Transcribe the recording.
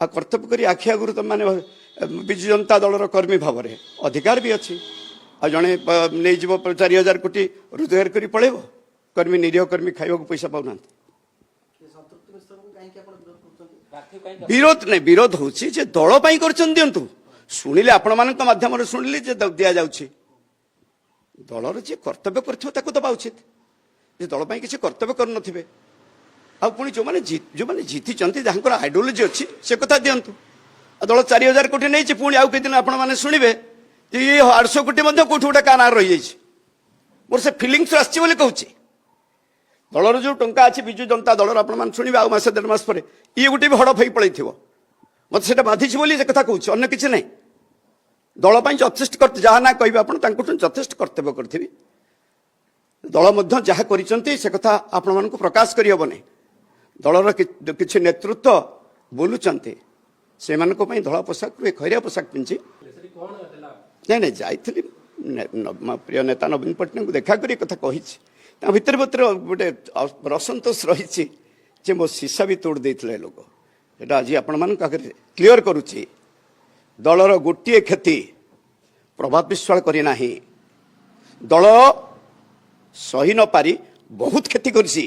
ଆଉ କର୍ତ୍ତବ୍ୟ କରି ଆଖି ଆଗରୁ ତମମାନେ ବିଜୁ ଜନତା ଦଳର କର୍ମୀ ଭାବରେ ଅଧିକାର ବି ଅଛି। ଆଉ ଜଣେ ନେଇଯିବ 4000 କୋଟି, ରୋଜଗାର କରି ପଳେଇବ। କର୍ମୀ, ନିରୀହ କର୍ମୀ ଖାଇବାକୁ ପଇସା ପାଉନାହାନ୍ତି। ସଂତୃପ୍ତି ମିଶ୍ରଙ୍କୁ କାହିଁକି ଆପଣ ବିରୋଧ କରୁଛନ୍ତି? ବିରୋଧ ନାଇଁ, ବିରୋଧ ହଉଛି ଯେ ଦଳ ପାଇଁ କରିଛନ୍ତି, ଦିଅନ୍ତୁ। ଶୁଣିଲେ, ଆପଣମାନଙ୍କ ମାଧ୍ୟମରେ ଶୁଣିଲି ଯେ ଦିଆଯାଉଛି। ଦଳର ଯିଏ କର୍ତ୍ତବ୍ୟ କରିଥିବ, ତାକୁ ଦେବା ଉଚିତ। ଯେ ଦଳ ପାଇଁ କିଛି କର୍ତ୍ତବ୍ୟ କରିନଥିବେ, ଆଉ ପୁଣି ଯୋଉମାନେ ଜିତିଛନ୍ତି, ଯାହାଙ୍କର ଆଇଡିଓଲୋଜି ଅଛି, ସେ କଥା ଦିଅନ୍ତୁ। ଆଉ ଦଳ 4000 କୋଟି ନେଇଛି, ପୁଣି ଆଉ କେଦିନ ଆପଣମାନେ ଶୁଣିବେ ଯେ ଇଏ 800 କୋଟି ମଧ୍ୟ କୋଉଠି ଗୋଟେ କାହା ନାଁରେ ରହିଯାଇଛି। ମୋର ସେ ଫିଲିଙ୍ଗସ୍ ଆସିଛି ବୋଲି କହୁଛି। ଦଳର ଯୋଉ ଟଙ୍କା ଅଛି, ବିଜୁ ଜନତା ଦଳର, ଆପଣମାନେ ଶୁଣିବେ ଆଉ ମାସେ ଦେଢ଼ ମାସ ପରେ ଇଏ ଗୋଟେ ବି ହଡପ ହେଇ ପଳେଇଥିବ। ମତେ ସେଇଟା ବାଧିଛି ବୋଲି ସେ କଥା କହୁଛି, ଅନ୍ୟ କିଛି ନାହିଁ। ଦଳ ପାଇଁ ଯଥେଷ୍ଟ କର୍ତ୍ତବ୍ୟ, ଯାହା ନା କହିବେ ଆପଣ, ତାଙ୍କଠୁ ଯଥେଷ୍ଟ କର୍ତ୍ତବ୍ୟ କରିଥିବି। ଦଳ ମଧ୍ୟ ଯାହା କରିଛନ୍ତି, ସେ କଥା ଆପଣମାନଙ୍କୁ ପ୍ରକାଶ କରିହେବ ନାହିଁ। ଦଳର କିଛି ନେତୃତ୍ୱ ବୁଲୁଛନ୍ତି, ସେମାନଙ୍କ ପାଇଁ ଧଳା ପୋଷାକରୁ ଏ ଖଇରିଆ ପୋଷାକ ପିନ୍ଧିଛି। ନାଇଁ ନାଇଁ, ଯାଇଥିଲି, ପ୍ରିୟ ନେତା ନବୀନ ପଟ୍ଟନାୟକଙ୍କୁ ଦେଖା କରି ଏ କଥା କହିଛି। ତା ଭିତରେ ଭିତରେ ଗୋଟେ ଅସନ୍ତୋଷ ରହିଛି ଯେ ମୋ ସିସା ବି ତୋଡ଼ି ଦେଇଥିଲେ ଏ ଲୋକ। ଏଇଟା ଆଜି ଆପଣମାନଙ୍କ ଆଗରେ କ୍ଲିଅର କରୁଛି। ଦଳର ଗୋଟିଏ କ୍ଷତି ପ୍ରଭାତ ବିଶ୍ୱାଳ କରିନାହିଁ। ଦଳ ସହି ନପାରି ବହୁତ କ୍ଷତି କରିଛି।